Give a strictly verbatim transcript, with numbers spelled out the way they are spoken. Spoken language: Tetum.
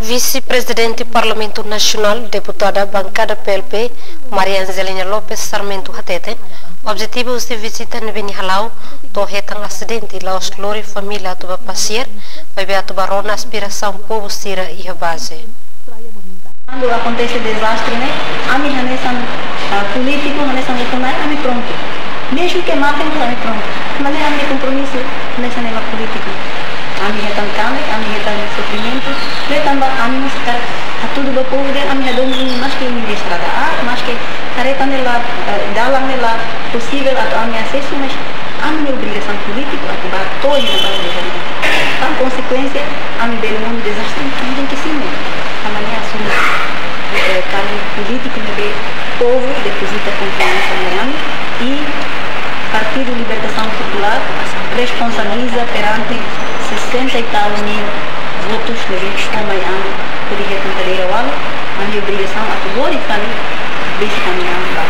Vise-Prezidente Parlamentu Nasionál, Deputada Bankada P L P, Maria Angelina Lopes Sarmento hateten, objetivu husi vizita ne'ebé nia hala'o, to'o hetan asidente la'ós lori família atu bá pasiar, maibé atu bá rona aspirasaun povu sira iha baze. Kuandu akontese dezastre ne'e, ami hanesan, ah, polítiku, hanesan ukun-na'in, ami prontu. Mezmu ke mate, mas ami prontu. Maibé ami kompromisu hanesan ema polítiku. Ami hetan kanek, ami hetan sofrimentu, maibé tanba ami mós hakarak hatudu ba povu de'it, ami hadomi imi maske imi iha estrada aat, maske kareta ne'e la, eh, dalan ne'e la posivel atu ami asesu, mas ami-nia obrigasaun polítiku atu bá to'o iha baze. Entaun, konsekuénsia, ami bele monu dezastre, ami tenke simu. Ami-nia asumu, eh, kanek polítiku ne'ebé povu depozita konfiansa iha ami, i Partidu Libertasaun Populár responsabiliza perante sessenta e tal mil votus ne'ebé toma iha ami, hodi hetan kadeira ualu, ami-nia obrigasaun atu lori fali, besik ami ami.